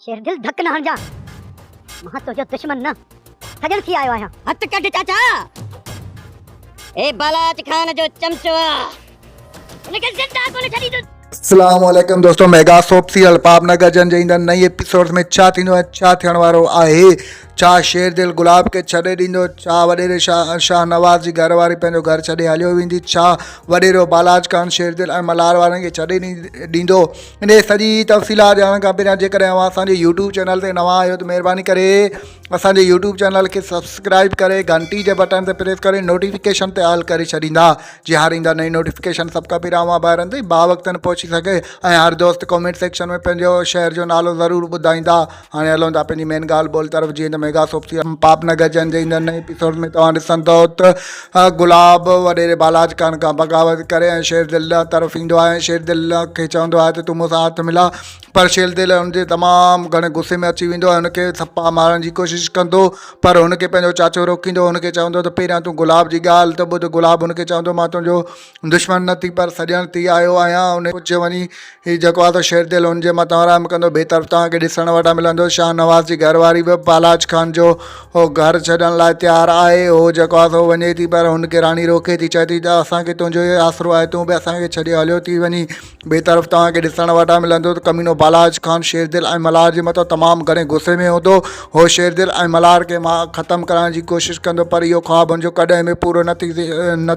شيردل ڌڪ نه هڻجان، مان تنهنجو دشمن نه، سڄڻ ٿي آيو آهيان. هٿ ڪڍ چاچا، هي بالاچ خان جو چمچو آ، هن کي زنده ڪونه ڇڏيندس. اسلام عليڪم دوستو ميگا سوپ سيريل پاپ نه گجن جي ايندڙ نئين ايپيسوڊ ۾ ڇا ٿيندو ۽ ڇا ٿيڻ وارو آهي ڇا شير دل گلاب کي ڇڏي ڏيندو ڇا وڏيري شاهنواز جي گهر واري پنهنجو گهر ڇڏي هليو ويندي ڇا وڏيرو بالاچ خان شير دل ۽ ملهار وارن کي ڇڏي ڏيندو انهي سڄي تفصيلات ڄاڻڻ کان پهريان جيڪڏهن اوهان اسان جي يوٽيوب چينل تي نوان آهيو ته مهرباني ڪري اسان جي يوٽيوب چينل کي سبسڪرائب ڪري گهنٽي جي بٽڻ تي پريس ڪري نوٽيفڪيشن تي آل ڪري ڇڏيندا جي هر ايندڙ نئين نوٽيفڪيشن سڀ کان پهريان اوهان ڀائرن تائين باوقتن پهچي سگهي ۽ هر دوست ڪمينٽ سيڪشن ۾ پنهنجو شهر جو نالو ضرور ٻڌائيندا هاڻي هلون ٿا پنهنجي مين ڳالهه ٻولهه طرف جيئن ته ميگا سوپ سيريل پاپ نه گجن جي ايندڙ نئين ايپيسوڊ ۾ توهان ڏسندؤ ته گلاب وڏيري بالاچ خان کان بغاوت ڪري ۽ شير دل طرف ايندو آهي ۽ شير دل کي چوندو آهي ته تون مون سان هٿ ملا پر شير دل ان جي تمام گهڻي غصي ۾ اچي ويندو ۽ هن کي ٿپا مارڻ جي ڪوشش ڪندو پر هن کي پنهنجو چاچو روڪيندو هن کي چوندو ته پهريان تون گلاب جي ڳالهه ته ٻڌ گلاب هن کي چوندو مان تنهنجو دشمن نه ٿي پر سڄڻ ٿي آيو آهيان. انهيء پڇيو وڃي هي جيڪو آ سو شيردل هن جي مٿان رحم ڪندو. ٻئي طرف توهان کي ڏسڻ وٽان ملندو شاهنواز جي گهر واري به بالاچ خان جو گهر ڇڏڻ لاء تيار آهي. هو جيڪو آ سو وڃي ٿي پر هن کي راڻي روڪي ٿي چئي ٿي ته اسان کي تنهنجو ئي آسرو آهي تون به اسان کي ڇڏي هليو ٿي وڃين. ٻئي طرف توهان کي ڏسڻ وٽان ملندو ته ڪمينو بالاچ خان شيردل ۽ ملهار جي مٿان تمام گهڻي غصي ۾ هوندو هو. شيردل ۽ ملهار کي ختم ڪرائڻ جي ڪوشش ڪندو پر اهو خواب هن جو ڪڏهن به پورو نه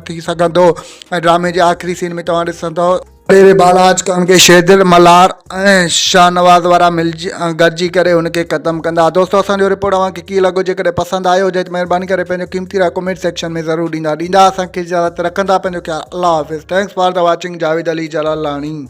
ٿي سگهندو ۽ ڊرامي جي آخري سين ۾ توهان ڏسندؤ ته بالاچ خان کي شيردل، ملهار ۽ شاهنواز وارا ملجي گڏجي ڪري هن کي ختم ڪندا. دوستو اسان جو رپورٽ اوهان کي ڪيئن لڳو جيڪڏهن پسند آيو هجي ته مهرباني ڪري پنهنجو قيمتي راء ڪمينٽ سيڪشن ۾ ضرور ڏيندا. ڏيندا اسان کي اجازت رکندا پنهنجو خيال الله حافظ thanks for the watching Javed Ali Jalalani.